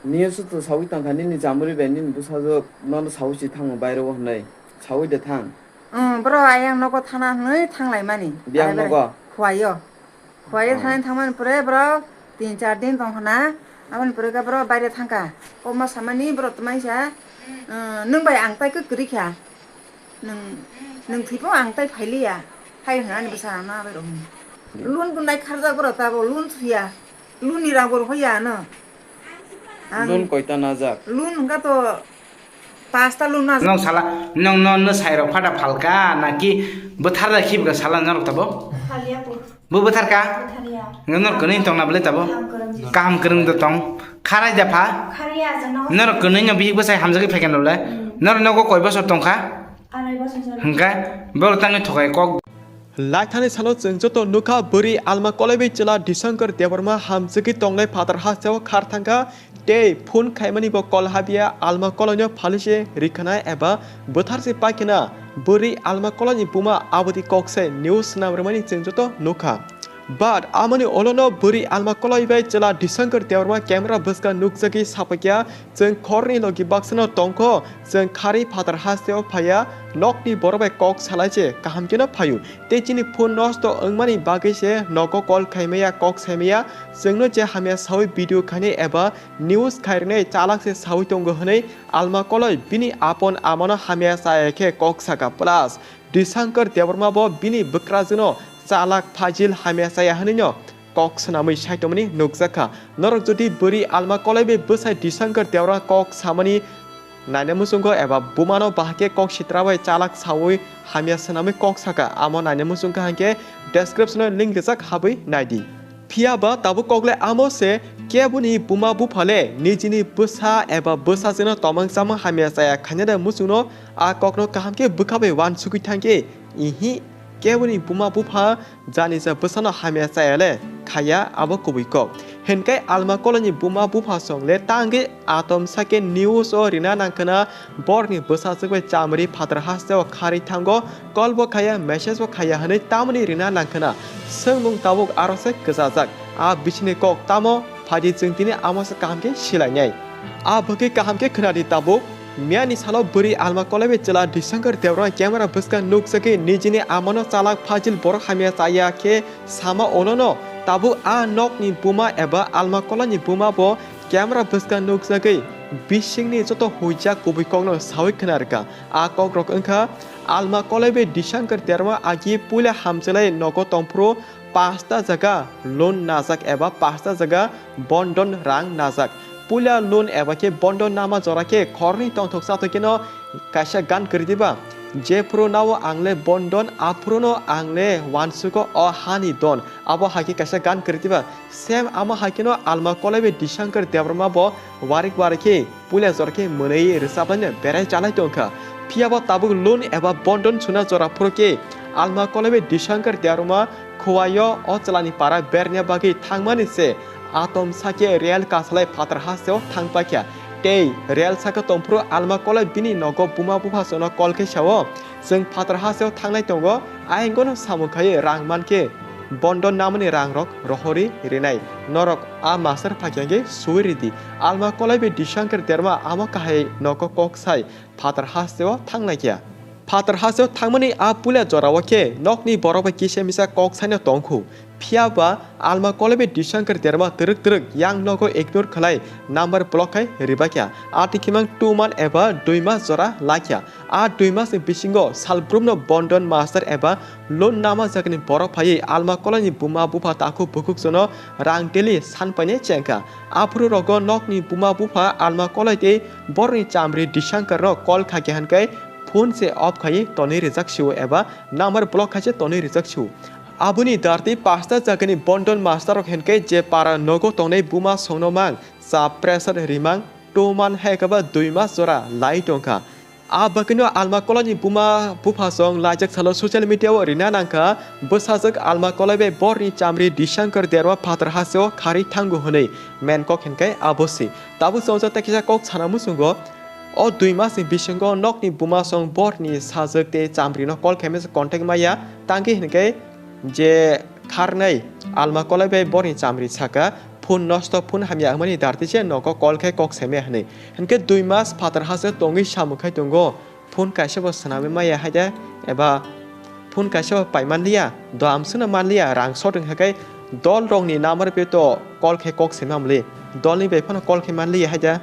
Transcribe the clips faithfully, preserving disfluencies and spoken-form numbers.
Nini sutu sawi tangkha, nini chamuri bai nini bwsajwk nono sawi si thango bairo o hwnwi. Sawi de thang. Hmm, bro, ayang nogo thana hwnwi thanglaimani. Biyang nogo? Khuaio. Khuaio thani thangmani pore bro tin char din tong khna. Aboni pore khe bro baire thangkha. Kokma samani bro twmai sa, "Nwng bai ang tai kwrwi kha. Nwng, nwng thwipo ang tai phailiya." Hai hwnwi ani bwsa rang no abai rw hwnwi. Loan bo nai kharjak bro tabo loan thuya. Loan ni rang bo rw ya ano. Ang loan koita najak? Loan hwnkha to pasta loan najak. Nwng sala, nwng no, no sai rok phada phalka naki bwthar da khibga sala norok tabo? Phalia po. Bo bwthar ka? Bwthar ya. Nwng norok kwnwi tong na bwle tabo? Kaham kwrwng. Kaham kwrwng da tong. Kharai da pha? Kharai ya jano. Norok kwnwi no bihik bwsai hamjagwi phaikha no le? Hmm. Norok nogo koi bosor tong kha? Arai bosor jano. Hwnkhe borok tangwi thokai kok. Laithani salo chwng joto nukha bwrwi alma kolaiwi chwla Dishankar Debbarma hamjagwi tongnai phatar hasteo khar thangkha tei phone khaimani bo kol habya alma kolaino phalise rikhanai eba bwtharse paikhana bwrwi alma kolaini buma aboni kok se news swnam rwmani chwng joto nukha. But amoni olono bwrwi alma kolai bai chwla Dishankar Debbarma camera bwskang nukjagwi sapaikha, "Chwng khorni logi baksano tongkho, chwng kharwi phatar hasteo phaiya, nokni borok bai kok salai se kaham kheno phaio. Tei chini phone nosto wngmani bagwi se nogo call khaimaya, kok saimaya, chwngno je hamya sawi video khainai eba news khairwnai chalak se sawi tongo," hwnwi alma kolai bini apon amano hamya chaya khe kok saka. Plus Dishankar Debbarma bo bini bwkrajwkno chalak phajil hamya chaya hwnwino kok swnamwi sai tongmani nukjakha. Norok jodi bwrwi alma kolaiwi bwsai Dishankar Debbarma kok samani naina muchungo eba bumano bahai khe kok sitra bai chalak sawi hamya swnamwi kok saka, amo naina muchungkha hwnkhe description-o link rijak, habwi naidi. Phiya ba tabuk kok le amo se, keboni buma bupha le nijini bwsa eba bwsajwkno tomang chamang hamya chaya khainai da muchungno a kokno kaham khe bwkha bai uansugwi thang khe, ihi, keboni buma bupha janisa bwsano hamya chaya le khaiya, abo kubui kok. Hinkhe alma kolaini buma bupha song le tangwi atom sake news o rina nangkhwna borokni bwsajwk bai chamri phatar hasteo kharwi thango, call bo khaiya, message bo khaiya hwnwi tamoni rina nangkhwna swngmung tabuk aro se kwchajak. A bisingni kok tamo phaidi chwng tini amo se kaham khe silainai. A bwkhe kaham khe khwnadi tabuk. Miyani salo bwrwi alma kolaiwi chwla Dishankar Debbarma camera bwskang nukjagwi nijini amano chalak phajil borok hamya chaya khe sama olono tabuk a nokni buma eba alma kolaini buma bo camera bwskang nukjagwi bisingni joto huijak kubui kokno sawi khna rwkha. A kokrok wngkha, alma kolaiwi Dishankar Debbarma agi puila hamchalai nogo tongphuru pasta jaga loan najak eba pasta jaga bondon rang najak. Puila loan eba khe bondon nama jora khe khorni tongthok chathok kheno kaisa gan kwrwi diba? Jephuru nao ang le bondon, aphuru no ang le uansugo o hani don. Abo hai khe kaisa gan kwrwi diba? Same amo hai kheno alma kolaiwi Dishankar Debbarma bo warik warik khe puila jora khe mwnwi rwchapnai no berai chalai tongkha. Phiya bo tabuk loan eba bondon suna jora phuru khe alma kolaiwi Dishankar Debbarma Khuaio o chwlani para berna bagwi thangmani se atom sakhe rel kasalai phatar hasteo thang paikha. Tei rel saka tongphuru alma kolai bini nogo buma bupha sono call khe sao, "Chwng phatar hasteo thangnai tongo, ayang gono samung khaiwi rang mankhe bondon namani rangrok rohorwi rinai. Norok a master phaikha khe suwi ridi." Alma kolai bai Dishankar Debbarma amo kahai nogo kok sai phatar hasteo thanglaikha. Phatar hasteo thangmani a puila jorao khe nokni borok bai kisa misa kok saino tongkhu. Phiya ba alma kolai bai Dishankar Debbarma twrwk twrwk yang nogo ignore khlai number block khai rwbaikha. A tikhimang two month eba dui mas jora laikha. A dui masni bisingo salbrumno bondon master eba loan nama jagani borok phaiwi alma kolaini buma bupha takhuk bukhuk jono rang daily san painai chengkha. Aphuru rogo nokni buma bupha alma kolai tei borokni chamri Dishankarno call khaikha hwnkhai phone se off khaiwi tonwi rijak sio eba number block khaise tonwi rijak sio. Aboni dartwi pasta jagani bondon master rok hwnkhai je para nogo tongnai buma songno mang, cha pressure rimang, two month hai khe ba dui mas jora lai tongkha. A bagwino alma kolaini buma buphasong laijak salo social media o rina nangkha, bwsajwk alma kolai bai borni chamri Dishankar Derma phatar hasteo kharwi thango hwnwi main kok hinkhai abo se. Tabuk chongjak tei kisa kok sana muchungo, o dui masni bisingo nokni bumasong borni sajwk tei chamrino call khaimasa contact maya, tangwi hinkhai je kharnai alma kolai bai borni chamri saka, phone nosto, phone hamya hwnmani darti se nogo call khe kok saimaya hwnwi. Hinkhe dui mas phatar ha se tongwi samung khai tongo, phone kaisa bo swnamwi maya hai de, eba phone kaisa bo pai manliya, do amswkno manliya, rang short wngkha khe dol rokni number bai to call khe kok saima mli, dolni bai phano call khe manliya hai de.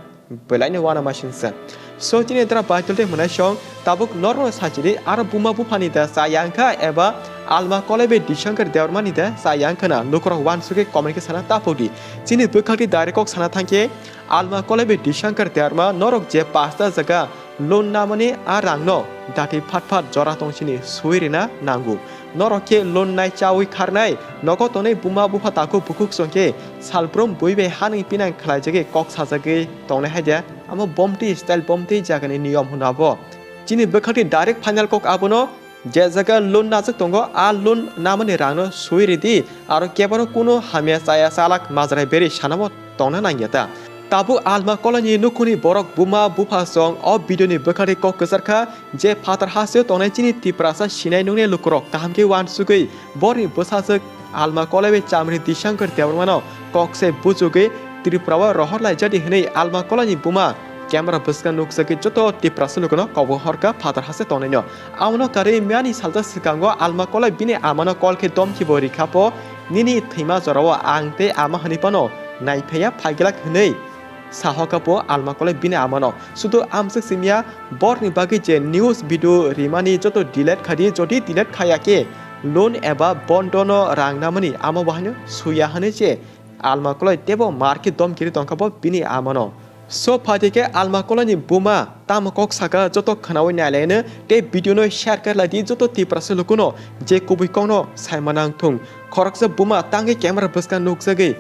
Belaino uanamasingcha. So chini dra Baitul tei mwnaisong tabuk norokno sachidi, aro buma buphani da chaya wngkha eba alma kolai bai Dishankar Debbarmani da chaya wngkha na? Lukurok uansugwi comment khe sana tapukdi. Chini bwkhakni direct kok sana thangkhe, alma kolai bai Dishankar Debbarma norok je pasta jaga loan namani a rangno dati phat phat jora tongchini sui rina nango. Norok khe loan nai chaui kharnai, nogo tonwi buma bupha takhuk bukhuk songkhe salbrum bui bai hanwi pinang khlaijagwi kok sajagwi tongnai hai de, amo bomtwi style bomtwi jagani niyom hwnwi abo. Chini bwkhakni direct final kok abono, je jaga loan najak tongo, a loan namani rangno sui ridi, aro kebono kunu hamya chaya chalak majrai beri sanamo tongna nangya ta. Tabuk alma kolaini nukhungni borok buma bupha song o video ni bwkhakni kok kwchar kha. Je phatar hasteo tongnai chini Tiprasa sinai nuknai lukurok kaham khe uansugwi borni bwsajwk alma kolaiwi chamri Dishankar Debbarmano kok se buchugwi Tripurao rohor laijadi hwnwi alma kolaini buma camera bwskang nukjagwi joto Tiprasa lukuno kobor horkha phatar haste tongnaino. Abono karwi miyani salsa swkango alma kolai bini amano call khe domkibo rikha pho, "Nini thwima jorao ang tei ama hwnwi phano naiphaiya phaiglak," hwnwi. Sahoka bo alma kolai bini amano. Sudu amswk simiya, borni bagwi je news video rimani joto delete khadi, jodi delete khaya khe loan eba bondono rang namani amo bahaino suya hwnwi se alma kolai tebo mar khe domkiri tongkha bo bini amano. So phaidi khe alma kolaini buma tamo kok saka joto khwnawi nailaino tei video no share khe laidi joto Tiprasa lukuno je kubui kokno saima nang thung. Khoroksa buma tangwi camera bwskang nukjagwi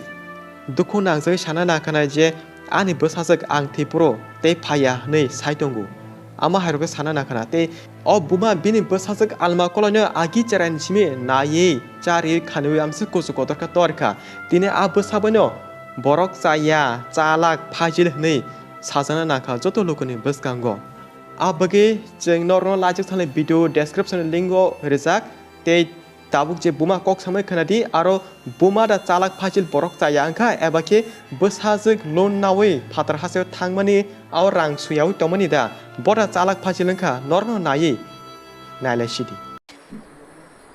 dukhu nangjagwi sana nangkha nai je, "Ani bwsajwk ang thwi phuru tei phaiya," hwnwi sai tongo. Ama hai rwgwi sana nangkha na tei o buma bini bwsajwk alma kolaino agi cheraini simi naiwi chariwi khaniwi amse kuchuk kotor khe torkha. Tini a bwsa baino borok chaya, chalak, phajil hwnwi sajana nangkha joto lukuni bwskango. A bagwi chwng norokno laichuk thani video description ni link o rijak tei tabuk je buma kok samai khwnadi, aro buma da chalak phajil borok chaya wngkha, eba khe bwsajwk loan nawi phatar hasteo thangmani, aro rang suyawi tongmani da, bo da chalak phajil wngkha, norokno naiwi nailai sidi.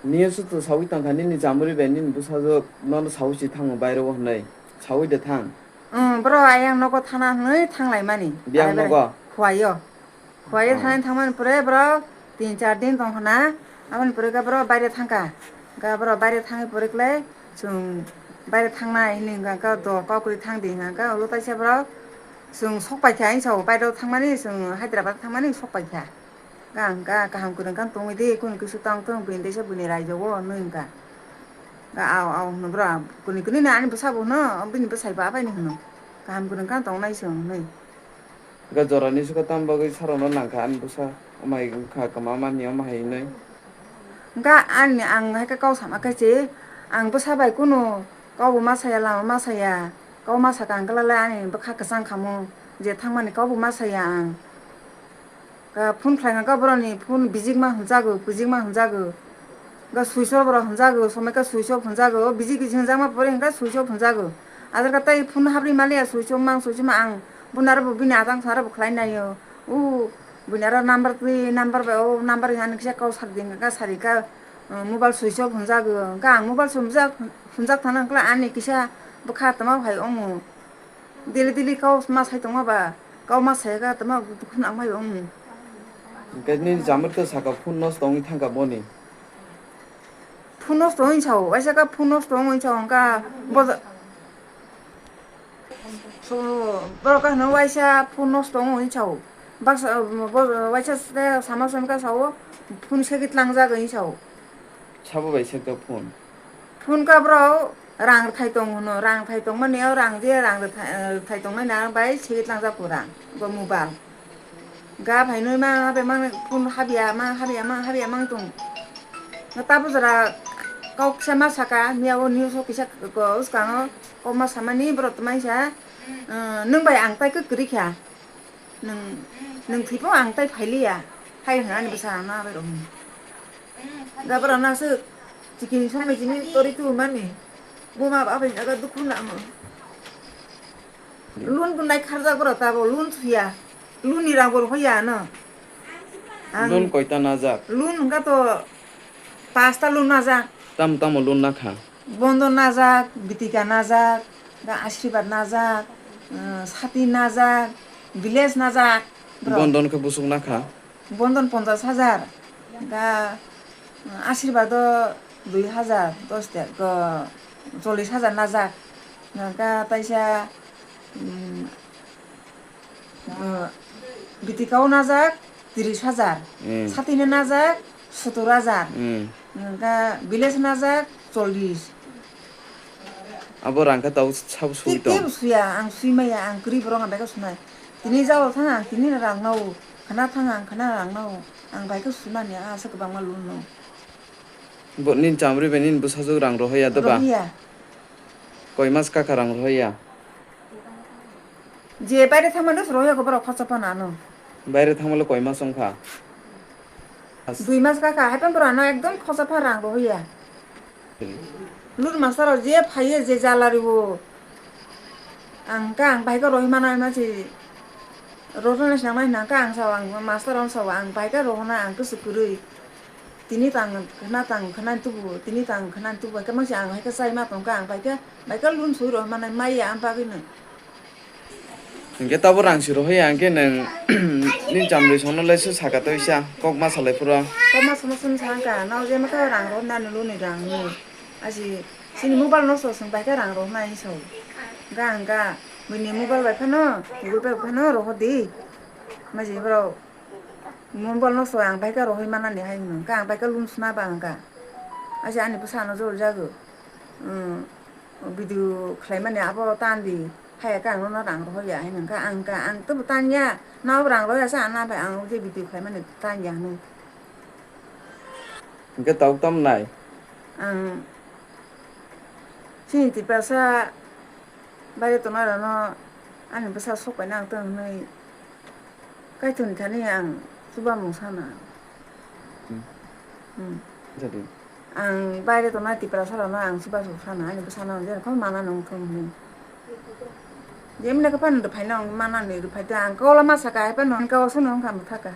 Nini sutu sawi tongkha, nini jamuri bai nini bwsajwk nono sawi si thango bairo hwnwi, sawi de thang. Bro, ayang nogo thana hwnwi thanglaimani. Biyang nogo? Khuaio. Khuaio thani thangmani pore bro tin char din tongkha na, aboni pore khe bro baire thangkha. Khe bro baire thangwi pore khlai chwng baire thangnai hwnwi hwnkha khe do kok kwrwi thang di hwnkha khe ulo taisa bro chwng sok paikha hinwi sao, baire thangmani chwng Hyderabad thangmani sok paikha. Khe ang khe kaham kwrwng khe tongwi di, kunu kisa tong tong bini teisa bini raijao hwnwi hwnkha. Khe ao ao hwno bro, kuni kuni no ani bwsa bo hwno, bini bwsai bo abaini hwno kaham kwrwng khe tongnai chwng hwnwi. Khe jorani sukha tamo bagwi sarokno nangkha ani bwsa, amai wngkha kwma mani omo hai hwnwi. Hwnkha ani ang hai khe kok sama khe se, ang bwsa bai kunu kok bo ma saya, lama ma saya, kok ma saka hwnkhe lalai ani bwkha kwchang khamu, je thangmani kok bo ma saya ang. Khe phone khlai hwnkha boroni phone bijik ma hwnjago, kwjik ma hwnjago. Ga switch off rok hwnjago, somoi khe switch off hwnjago, o bijik bijik hwnjakma pore hwnkhe switch off hwnjago. Ajal khe tei phone habri maliya switch off mang, switch off mang ang. Buno aro bo bini atang sa aro bo khlai naio. O buini aro number twi number bai o number ani kisa kok sar di hwnkha sari khe, uh, mobile switch off hwnjago. Hwnkhe ang mobile switch off hwnjak thana hwnkhe ani kisa bwkha tongma hai wngo. Daily daily kok ma sai tongma ba, kok ma sai khe tongma dukhu nang mai wngo. Hwnkhe nini jamwrwkhe saka phone nosto wngwi thangkha boni. Phone nosto wngwi sao, waisa khe phone nosto wngwi sao, hwnkha boja-, so, borok khe hwno waisa phone nosto wngwi sao. Baksa, bo-, waisa se sama samkha sao, phone segwi tlangjak wngwi sao. Sabo bai sekjak phone? Phone khe borok rang rwthai tong hwno, rang rwthai tongmani o rang je rang rwthai, rwthai tongnani aro bai segwi tlangjak pho rang, bo mobile. Ga phainwi ma, ma bai mang phone habya, ma habya, ma habya mang tong. Tabuk jora kok kisa ma saka, miya o news o kisa ko, uskango kok ma samani borok tongmani sa, "Nwng bai ang tai kwrwi kha, nwng, nwng thwi pho ang tai phailiya," hai hwnwi ani bwsa rang no abai rok hwnwi. Ga borok no aswk chikini somoi chini tori tu mani, buma ba bai jaga dukhu namo. Loan bo nai kharjak borok tabuk, loan suya. Loan ni rang bo rw ya ano. Ang Loan koita najak? Loan hwnkha to pasta loan najak. Tamo tamo loan nakha? Bondon najak, Bitika najak, ga Ashirbad najak, uh, Sati najak, Village najak. Bro. Bondon khe busuk nakha? Bondon ponchash hajar, ga, uh, Ashirbad o dui hajar, dos te, go, chollish hajar najak. Ga taisa, um, uh, Bitika o najak, tris hajar. Hmm. Satine najak, sottor hajar. Hmm. Ga Village najak, chollish. Abo rang khe tau sabo sui tong. Tei bo suya, ang sui maya, ang kwrwi borok ang beka sunai. Tini jao thang ang tini rang nao, khana thang ang khana rang nao. Ang bai khe sunani, ah, sa kwbangma loan no. Bo nini chamri bai nini bwsajwk rang rohor ya da ba? Rohor ya. Koi mas kaka rang rohor ya? Je baire thangmani se rohor ya khe borok khosa phano ano. Baire thangmale koi mas wngkha? As- Dui mas kaka, hai phano borok ano ekdom khosa pha rang rohor ya. Loan master rok je phaiye je jala rio. Ang ka ang bai khe rohor mana ma se. Rohor na sinang nai nang ka ang sao ang master rok sao ang bai khe rohor na ang kwswk kwrwi. Tini tang khna tang khna tubu, tini tang khna tubu, khe mangsi ang hai khe chai ma tong kha, ang bai khe, bai khe loan sui rw manai maya ang bagwi no. Hinkhe tabo rang si rohor ya, hinkhe nwng nini chamri songno le se saka toisa, kok ma salai phuru. Kok ma sono sono sa ang ka, nao je ma khe rang rw nani loan ni rang ni. Asi, sini mobile no so song bai khe rang rw nai so. Ga ang ga, bini mobile bai phano, Google Pay bai phano rohor di. Ma je bro. Mobile no so ang bai khe rohor manani hai hwnka, ang bai khe loan suna ba hwnka. Aise ani bwsa no jor jago. Hmm, video khlai mani abo tan di. Hai khe ang nono rang rohor ya hai hwnka, ang ka ang tebo tan ya. Nabo rang rohor ya sa na bai ang je video khlai mani tan ya hwnwi. Hinkhe tabuk tamo nai? Ang chini Tiprasa baire tongnai rokno ani bwsa sok pai nang tong hwnwi. Kaitor ni thani ang chubamung sana. Hmm. Hmm. Jadi. Ang baire tongnai Tiprasa rokno ang chubasuk sana, ani bwsano je rokno mana nung thung hwnwi. Jemne khe phano rwphai nang mana ni rwphai ta ang kola ma saka hai phano ang kola sano wngkha mwthaka.